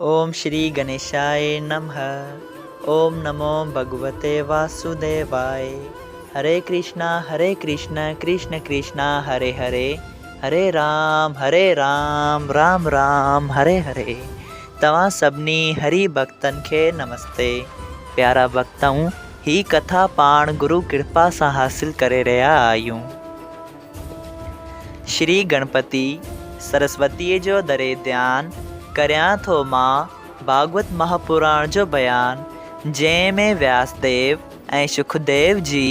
اوم شري گنيشاء نمھ اوم نمو ڀڳوتي واسوديواء هري ڪرشنا هري ڪرشن ڪرشن ڪرشنا هري هري هري رام هري رام رام رام هري هري توهان سڀني هري ڀڳتن کي نمستي پيارا ڀڳتؤ هي ڪٿا پاڻ گرو ڪرپا سان حاصل ڪري رهيا آهيون. شري گڻپتي سرسوتيء جو دري ڌيان ڪريان ٿو مان ڀاڳوت مهاپراڻ جو بيان جنهن ۾ وياس ديو ۽ شڪديو جي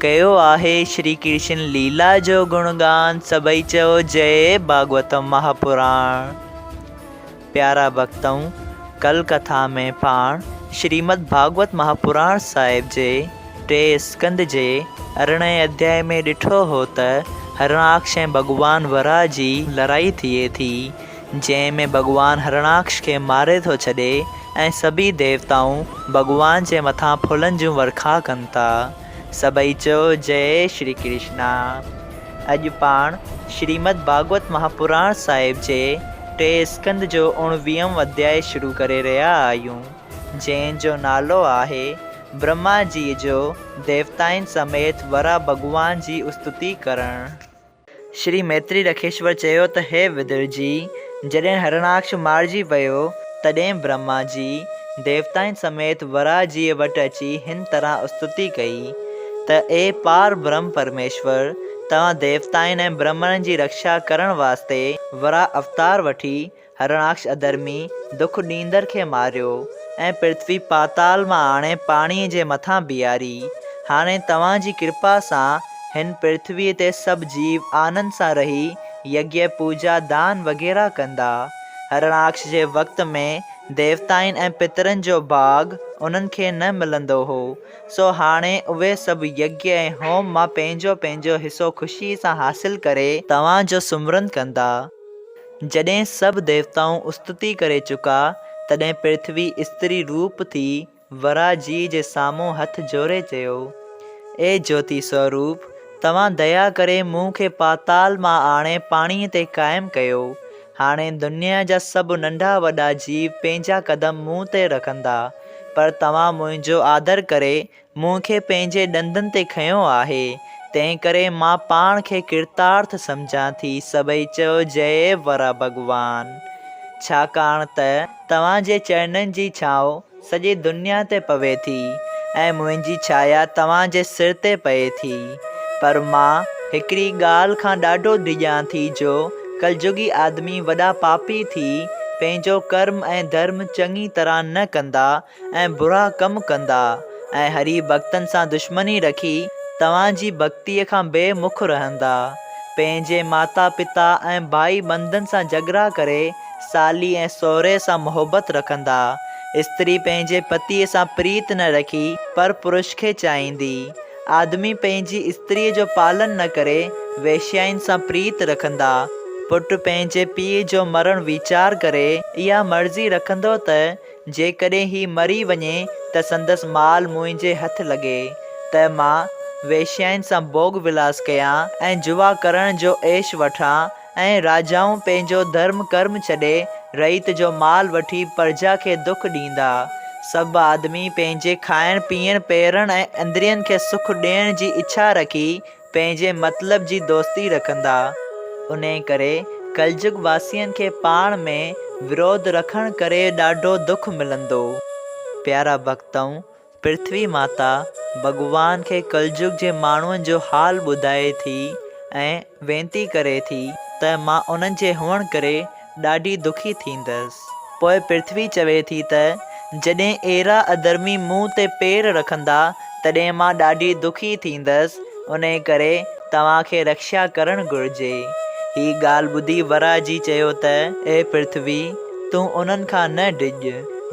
ڪيو آهي شري ڪرشن ليلا جو گڻگان سڀئي چئو جئي ڀاڳوت مهاپراڻ. پيارا ڀڳتؤ! ڪل ڪٿا ۾ پاڻ شريمد ڀاڳوت مهاپراڻ صاحب جي ٽي اسڪنڌ جي ارڙهين اڌيائي ۾ ڏٺو هو ته هرڻاڪش ۽ ڀڳوان وراهه جي لڙائي ٿئي ٿي، جنهن ۾ ڀڳوان هرڻاڪش کي ماري ٿو ڇڏي ۽ سڀيئي ديوتائون ڀڳوان جي مٿان ڦلن جون ورکا ڪن ٿا. سڀئي چئو جئي شري ڪرشنا. اڄ پاڻ شريمد ڀاڳوت مهاپراڻ صاحب جي ٽي اسڪنڌ جو اڻويهون اڌيائي شروع ڪري رهيا آهيون، جنهن جو نالو آهي برهما جيء جو ديوتائن سميت ورا ڀڳوان جي استتي ڪرڻ. شري ميتري رکيشور چيو ته هي ودر جي! جڏهن هرڻاڪش مارجي ويو، تڏهن برهما جي، ديوتائن سميت وراهه جيء وٽ اچي هن طرح استتي ڪئي ته اي پار برهم پرميشور! توهان ديوتائن ۽ برهمڻن جي رڪشا ڪرڻ واسطي وراهه اوتار وٺي هرڻاڪش اڌرمي دک ڏيندڙ کي ماريو ۽ پرٿوي پاتال مان آڻي پاڻيء جي مٿان بيهاري. هاڻي توهان جي ڪرپا سان هن پرٿويء تي سڀ جيو آنند سان رهي يگيه، پوڄا، دان وغيره ڪندا. هرڻاڪش جي وقت ۾ ديوتائن ۽ پترن جو ڀاڳ انهن کي نه ملندو هو، سو هاڻي اهي سڀ يگيه ۽ هوم مان پنهنجو پنهنجو حصو خوشيء سان حاصل ڪري توهان جو سمرن ڪندا. جڏهن سڀ ديوتائون استتي ڪري چڪا، تڏهن پرٿوي استري روپ ٿي وراهه جيء جي سامهون هٿ جوڙي چيو، اي جوتي سوروپ! توهان ديا ڪري مون کي پاتال مان آڻي پاڻيء تي قائم ڪيو. هاڻي دنيا جا سڀ ننڍا وڏا جيو پنهنجا قدم مون تي رکندا، پر توهان منهنجو آدر ڪري مون کي پنهنجي ڏندن تي کنيو آهي، تنهنڪري مان پاڻ کي ڪرتارٿ سمجهان ٿي. سڀئي چيو، جئي ورا ڀڳوان! ڇاڪاڻ ته توهان جي چرنن جي ڇانو سڄي دنيا تي پوي ٿي ۽ منهنجي ڇايا توهان جي سر تي پئي ٿي. پر مان هڪڙي ڳالهه کان ڏاڍو ڊڄان ٿي جو ڪلجڳي آدمي وڏا پاپي ٿي پنهنجو ڪرم ۽ ڌرم چڱي طرح نه ڪندا ۽ برا ڪم ڪندا ۽ هري ڀڳتن سان دشمني رکي توهان جي ڀڳتيء کان بي مک رهندا. پنهنجي ماتا پتا ۽ ڀائي بندن سان جهڳڙا ڪري سالي ۽ سهري سان محبت رکندا. استري پنهنجي پتيء سان پريت نه رکي پر پرش کي چاهيندي. آدمي پنهنجي استريء جو پالن نه ڪري ويشيائن سان پريت رکندا. پٽ پنهنجي پيء جو مرڻ ويچار ڪري اها مرضي رکندو ته جيڪڏهن هي مري وڃي ته سندس مال منهنجي هٿ لڳي ته مان ويشيائن سان ڀوڳ ولاس ڪيان ۽ جوا ڪرڻ جو عيش وٺان ۽ راجائون پنهنجو ڌرم ڪرم ڇڏي رعيت جو مال وٺي پرجا کي دک ڏيندا. سڀ آدمي پنهنجي کائڻ پيئڻ پهرڻ ۽ اندرين کي سک ڏيڻ جي اڇا رکي پنهنجي مطلب جي دوستي رکندا. انهيء ڪري ڪلجڳ واسين کي پاڻ ۾ وروڌ رکڻ ڪري ڏاڍو دک ملندو. پيارا ڀڳتؤ! پرٿوي ماتا ڀڳوان کي ڪلجڳ جي ماڻهن جو حال ٻڌائي ٿي ۽ وينتي ڪري ٿي ته مان انهن جي هئڻ ڪري ڏاڍي دکي ٿيندس. پوء پرٿوي چوي ٿي ته، جڏهن اهڙا اڌرمي مون تي پير رکندا، تڏهن مان ڏاڍي دکي ٿيندس، انهيء ڪري توهان کي رڪشا ڪرڻ گهرجي. هي ڳالهه ٻڌي وراهه جي چيو ته، اي پرٿوي! تون انهن کان نه ڊڄ.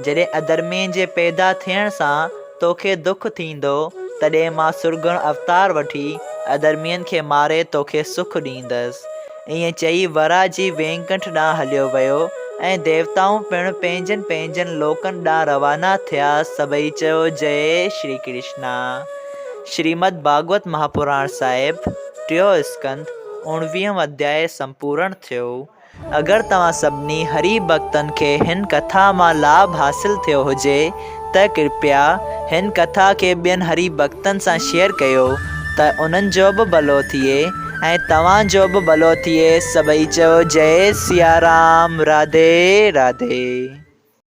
جڏهن اڌرمين جي پيدا ٿيڻ سان توکي دک ٿيندو، تڏهن مان سرڳڻ اوتار وٺي اڌرمين کي ماري توکي سک ڏيندس. ائين چئي وراهه جي وينڪنٺ ڏانهن هليو ويو ۽ ديوتائون پڻ پنهنجن پنهنجن لوڪن ڏانهن روانا ٿيا. سڀئي چيو، جئي شري ڪرشنا. شريمد ڀاڳوت مهاپراڻ صاحب، ٽيون اسڪنڌ، اڻويهون اڌياء سمپورڻ ٿيو. اگر توهان سڀني هري ڀڳتن کي هن ڪٿا مان لاڀ حاصل ٿيو هجي ته ڪرپيا هن ڪٿا کي ٻين هري ڀڳتن سان شيئر ڪيو ته انهن جو به ڀلو ٿئي ۽ توهان جو به ڀلو ٿئي سڀئي چئو جئي سيارام راڌي راڌي.